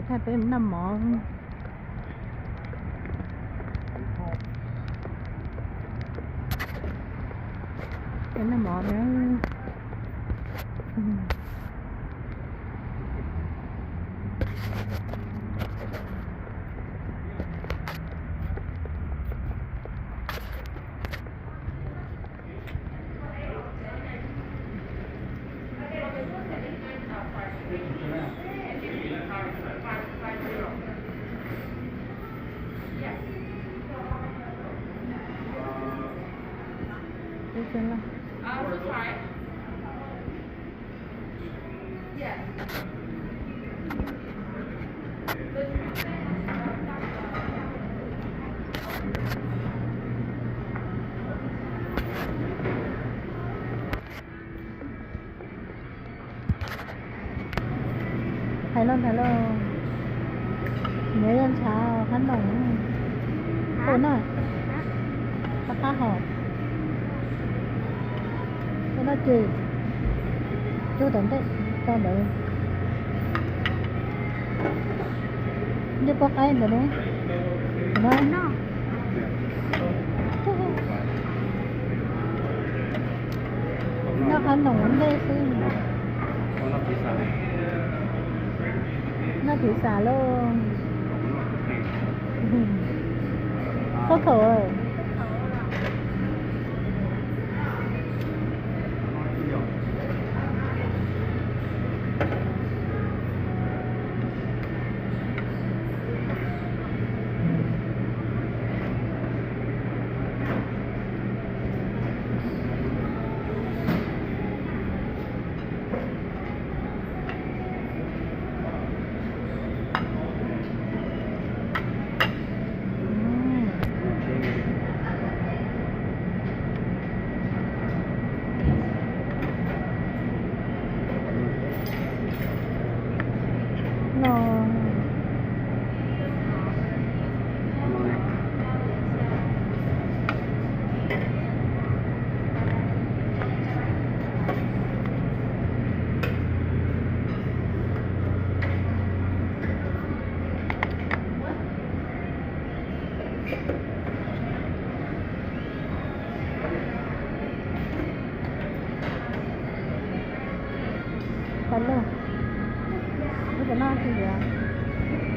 Peb noj mov, peb noj mov na. Hais los tham los, nyob zoo ntshav qab noom, ua noj, qab qab hos, ua noj ces cug tom ntej tso ntawd. Ncej puab qaib ntawd ne. Noj, noj qab noom ua ntej xwb. Noj thwv xam lauj. Khaub khaum. No. Pais lauj. Wb puas noj tsis yuav?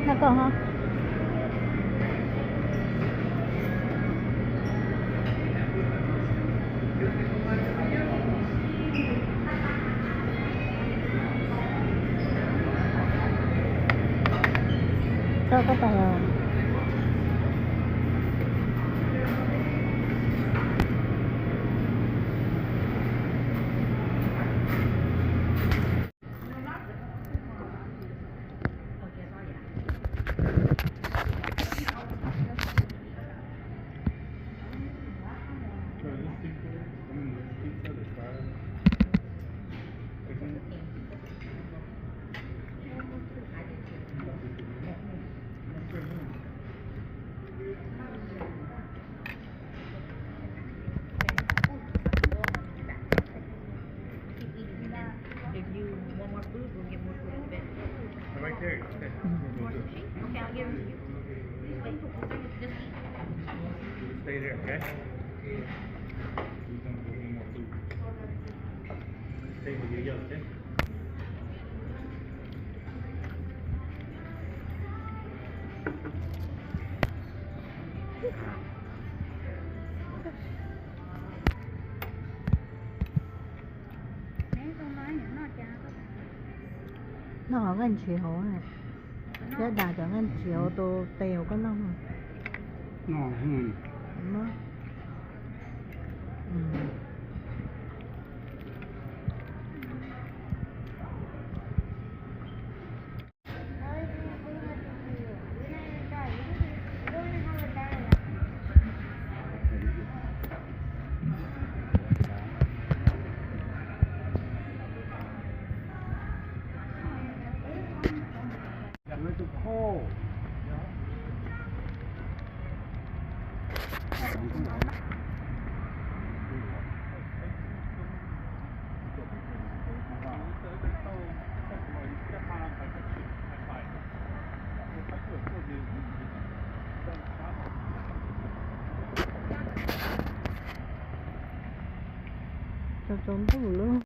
Noj koj ho. Koj, koj pais os. If you want more food, we'll get more food in a bit. Right there. Okay, I'll give it to you. Just wait. Just stay there, okay? We're gonna go get more food. Stay with your yellow, okay? Noj qhov nqaij ntshiv hauv, thiab das cov nqaij ntshiv hauv tus tes hauv koj noj. tsaus ntuj lawm.